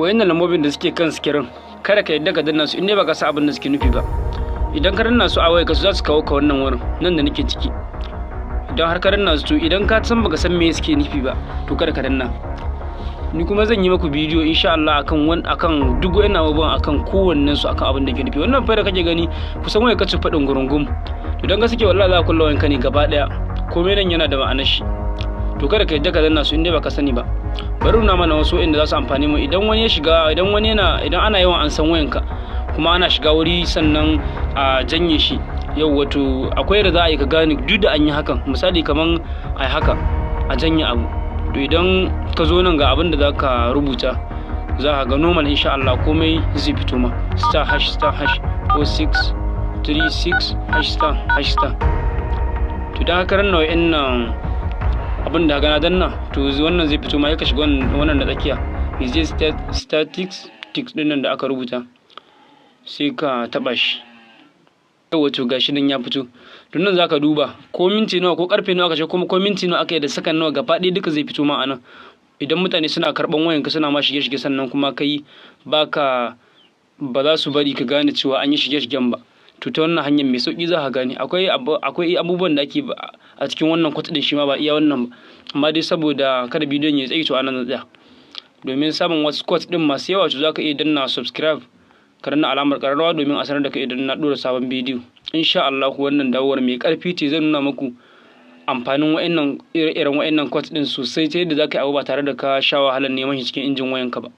Wayannan lambobin da suke kan screen, kada ka yadda ka danna su in dai baka san abin da suke nufi ba. Idan ka danna su a wayarka, su za su kawo ka wannan wurin nan da nake ciki. Idan har ka danna su, to idan ka san baka san me suke nufi ba, to kada ka danna. Ni kuma zan yi maku bidiyo insha Allah akan akan duk wayannan abubuwan, akan kowannen su, akan abin da ke nufi. Wannan fa da kake gani kusan waya kace fadin gurungum. To dan ka suke, wallahi za ka kulla wayanka ne gaba daya. Komai nan yana da ma'anar shi, to kada ka yadda ka danna su in dai baka sani ba. Bari nuna mana wasu inda za su amfani mu. Idan wani ya shiga, idan wani yana, idan ana yawan an san wayanka kuma ana shiga wuri sannan a janye shi yau, wato akwai da za a yi ka gane duk da an yi hakan. Misali kaman a haka a janye abu, to idan ka zo nan ga abin da za ka rubuta, za ka ga normal insha Allah komai zai fito ma: star hash star hash 46 36 hash star hash star. To idan ka ranna wa'annan abin da gana danna, to wannan zai fito ma. Ya ka shiga wannan na tsakiya, is statics ticks din nan da aka rubuta, sai ka taba shi. Wato gashi nan ya fito. Don nan zaka duba ko minti nawa ko karfe nawa aka ce, kuma ko minti nawa aka yi da sakan nawa, gaba ɗaya duka zai fito ma anan. Idan mutane suna karɓan wayanka suna ma shige shige, sannan kuma kai baka ba za su bari ka gane cewa an yi shige shigen ba, to ta wannan hanyar mai sauki za ka gane. Akwai abubuwan da ake a cikin wannan code din shi ma, ba iya wannan ba, amma dai saboda kada bidiyon ya tsayi, to anan tsaya. Domin samun wasu code din masu yawa, to za ka iya danna subscribe, ka danna alamar kararrawa domin a sanar da kai idan na dora sabon bidiyo insha Allah. Wannan dawowar mai karfi ce, zan nuna muku amfanin wa'annan ire-iren wa'annan code din sosai, ta yadda za ka yi abu ba tare da ka sha wahalar neman shi cikin injin wayanka ba.